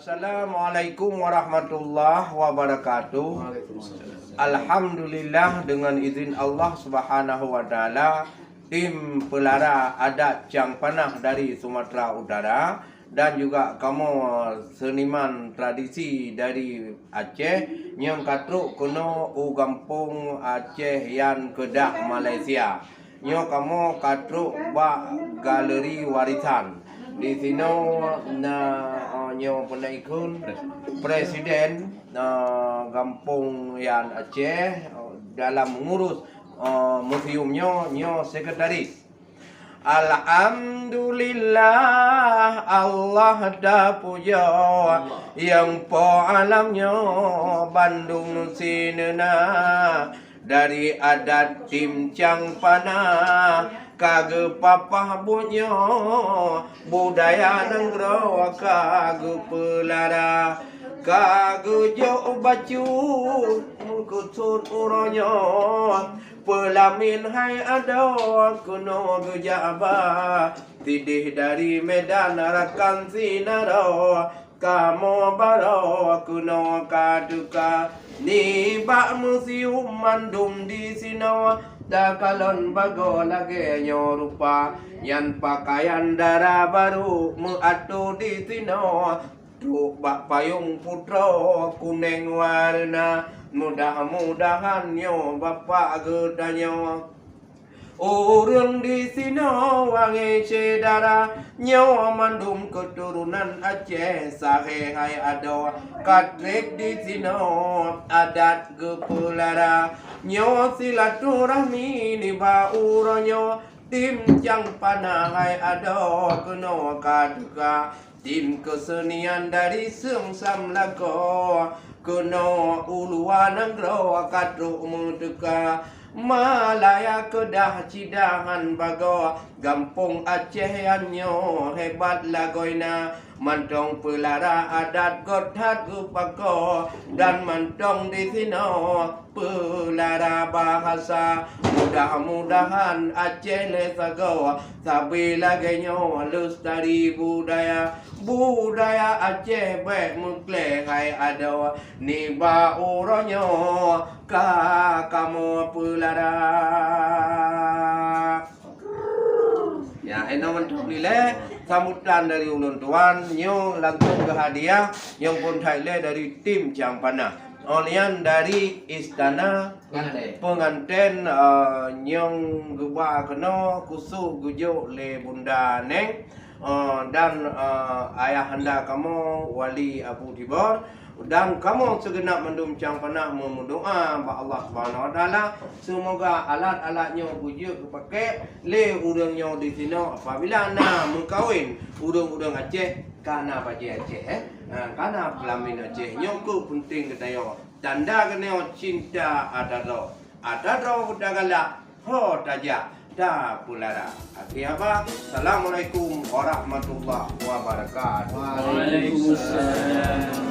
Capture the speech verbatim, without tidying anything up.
Assalamualaikum warahmatullahi wabarakatuh. Waalaikumsalam. Alhamdulillah, dengan izin Allah Subhanahu wa Taala, tim peulara adat Cang Panah dari Sumatera Utara dan juga kamoe seniman tradisi dari Aceh nyang ka trok keunoe u gampông Aceh Yan Kedah, Malaysia. Nyoe kamoe ka trok bak galeri warisan. Di sinoe na, eh, nyoe peunaikheun presiden, eh, gampông Yan Aceh, eh, dalam mengurus, eh, museum nyoe, nyoe sekretaris. Alhamdulillah, Allah tapujoe, nyang po alam nyoe bandum sineuna. Dari adat tim Cang Panah ka geupapah buet nyoe, budaya nanggroe ka geupeulara, ka geujok bacut keu sot uroe nyoe. Peulamin hai adoe keunoe geujak ba, sideh dari Medan rakan sinaroe. Kamoe baroe keunoe ka teuka nibak museum, mandum di sinoe takalon bagoe lagée nyoe rupa. Nyan pakaian dara barô meuatô di sinoe, trok bak payong putroe kuneng wareuna. Mudah-mudahan nyoe bapak geutanyoe. Ureuëng di sinoe wahé syedara, nyoe mandum keuturonan Aceh, sahé hai adoe ka treb di sinoe adat geupeulara. Nyoe silaturahmi nibak uroe nyoe, tim Cang Panah hai adoe keunoe ka teuka. Tim keusenian dari Seungsam lakoe keunoe u luwa nanggroe ka trok meuteuka. Malaya Kedah Cidahan bagoe, gampông Aceh nyan nyoe hebat lagoena. Mantong peulara adat göt that geupakoe, dan mantong di sinoe peulara bahasa. Mudah-mudahan Aceh lé sagoe sabe lagée nyoe leustari budaya. Budaya Aceh bék meuklé hai adoe, nibak uroe nyoe ka kamoe peulara. Ya, inoe mantong ilée sambutan dari ulôn tuan, nyoe langsung keu hadiah nyang phon that ilée dari tim Cang Panah. Awak nyan dari istana penganten, eh, nyang geuba keunoe khusus geujok lé Bunda Neng, eh, dan, eh, ayahanda kamoe Wali Abu Tibor, dan kamoe sigeunab mandum Cang Panah meumeudoá bak Allah Subhanahu Wa Taala, seumoga alat-alat nyoe beujeuet geupaké lé ureuëng nyoe di sinoe apabila na meukawen ureuëng-ureuëng Aceh, ka na bajée Aceh, eh, ha, ka na peulamin Aceh. Nyoe keuh peunteng geutanyoe. Tanda geutanyoe cinta ata droe. Ata droe geuta galak, ho tajak, tapeulara. Akhé haba, Assalamualaikum warahmatullahi wabarakatuh. Waalaikumsalam.